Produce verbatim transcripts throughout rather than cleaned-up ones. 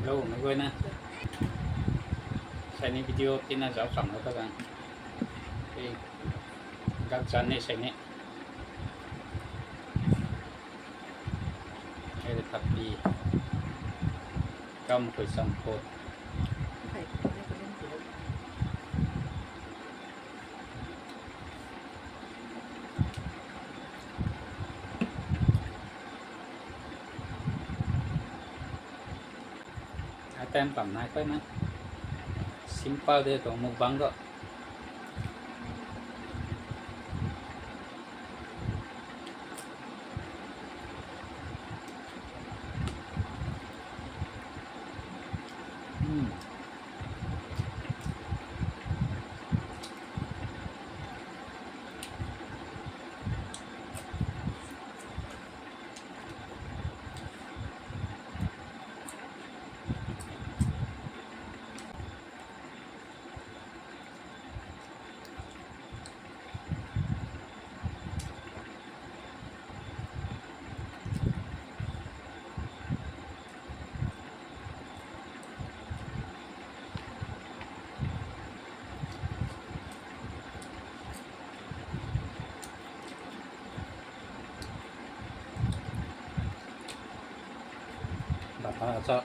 Hello, mei guayna. Seini video tina zauc cham lo ta gan. Ei, gak zan ni seini. Ei, thak pi. Kam khui sam kho. Item pam nai koi na. Simple de tuang mukbang do. Hmm. Bata cha.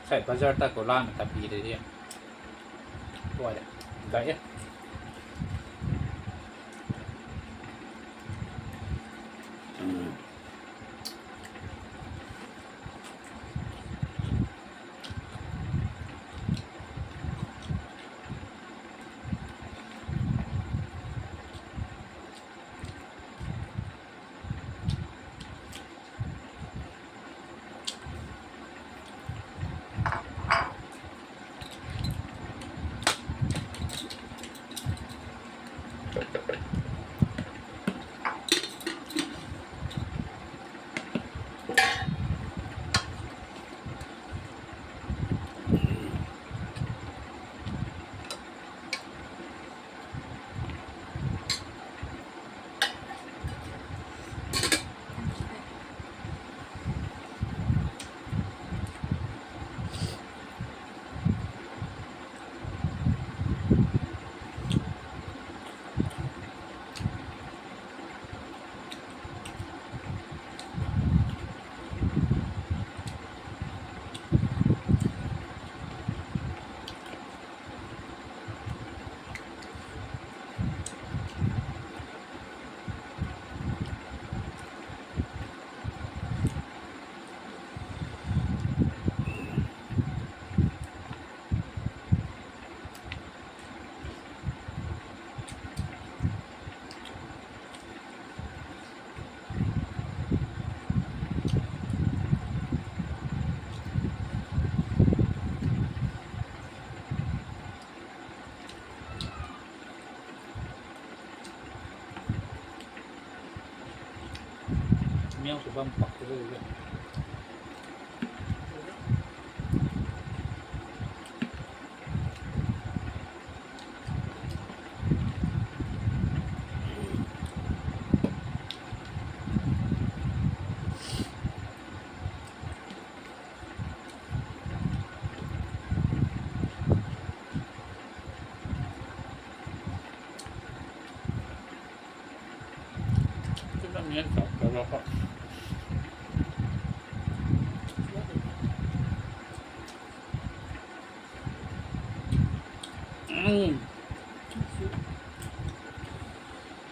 Sai bazar ta khou lamei ta pi de di. Tua de, gay e. Miang sw bam pak tu de.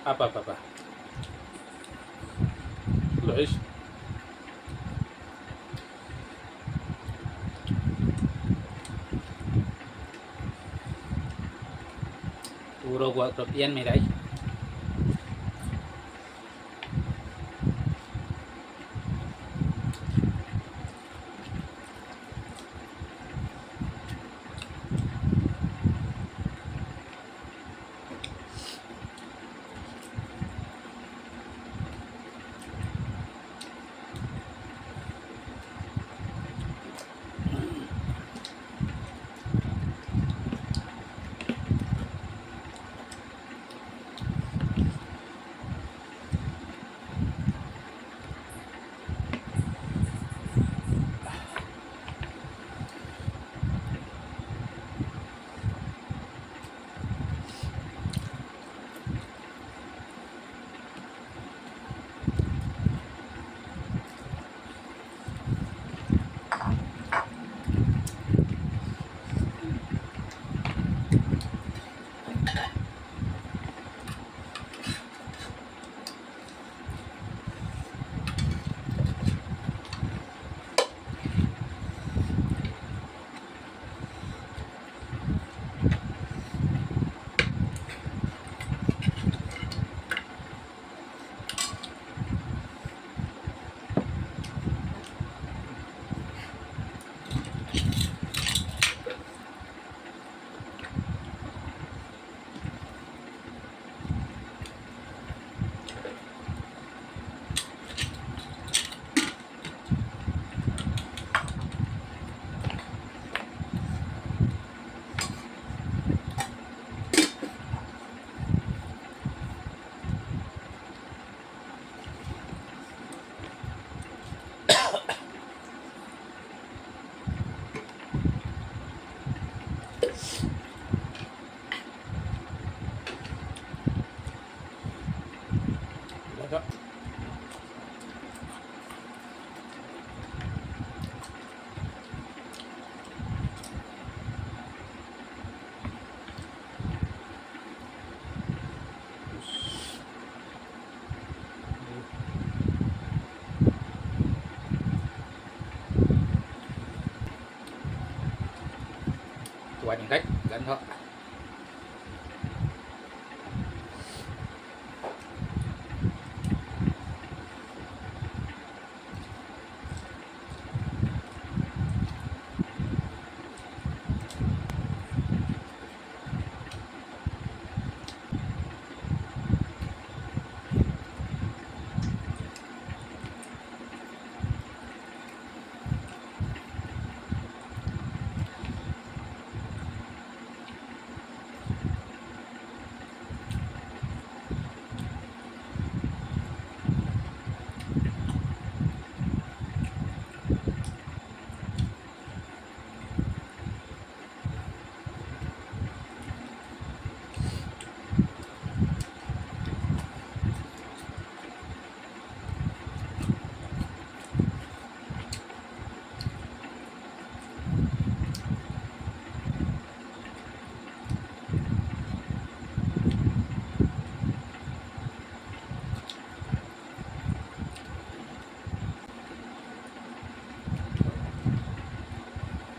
Apa, apa, apa. Guys. Uro gua to pian mei dai. Tuan dai gan tho.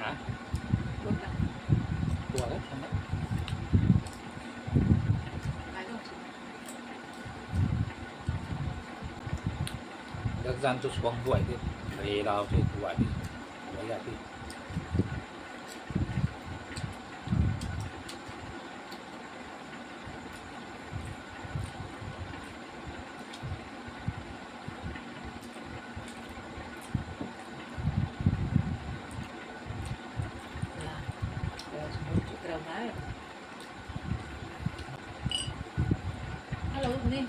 Ha? Tua da, sana. Dak zan tu suang buai di, re lau di, buai di, buai ya di. Hello, ni.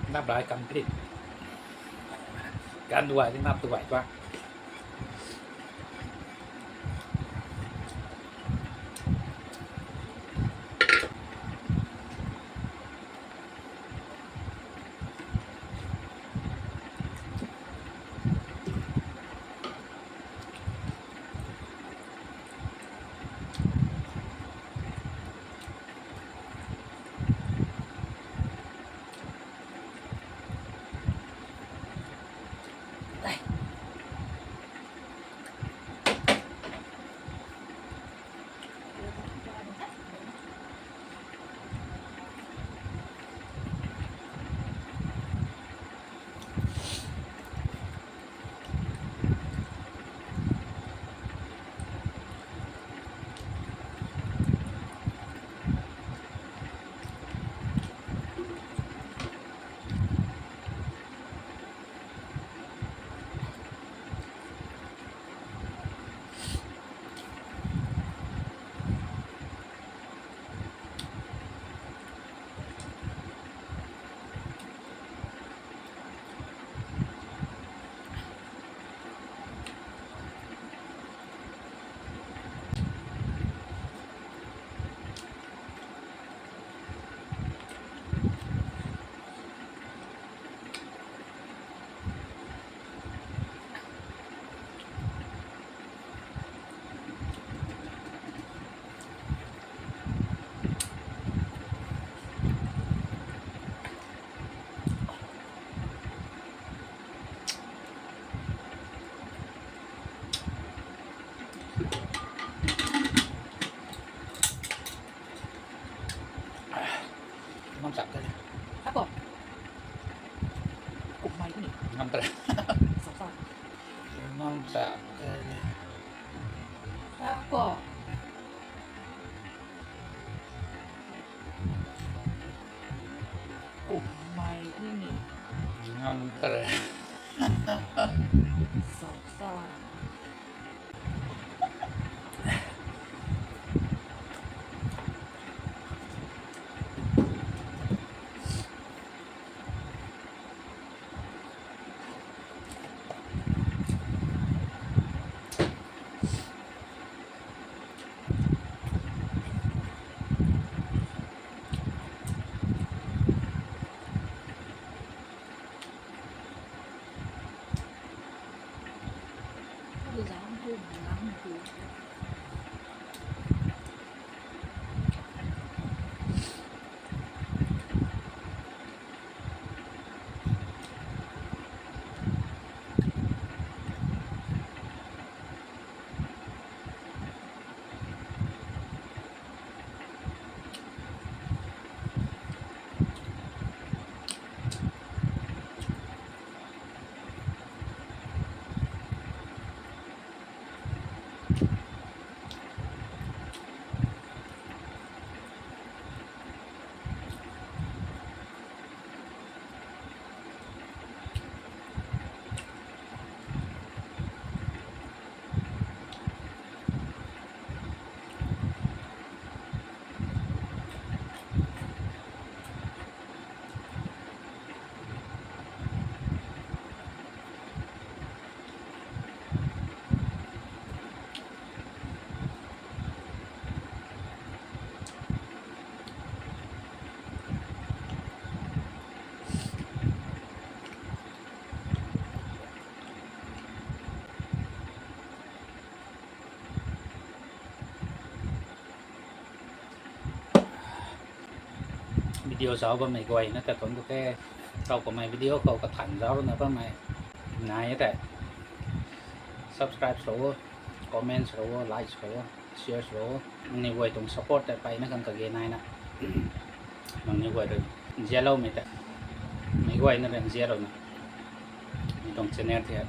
Nap rai complete. Gan duai di nap duai tuang. Ngam chak ka le. Ako. Kumhmei ni. Ngam ta le. Sa sa. Ngam chak ka le. Ako. Kumhmei ni. Ngam ta le. Sa sa. Video zauc bammei guayna ta thuanc ku the. Kau kamei video khou kathan zauc runa bammei nai e tei. Subscribe sw o, comment sw o, like sw o, share sw o. Nangniw guay tuang support tei mpeyna khang kage naina. Nangniw guay rui nzianloumei tei, meic guayna rui nzianlouna mi tuang channel tei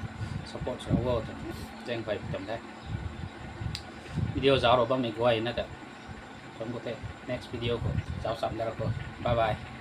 support sw o twna zaeng pey tuang the. Video zauc rou bammei guayna ta Kum khou the, next video khou zauc cham da ra kho. Bye bye.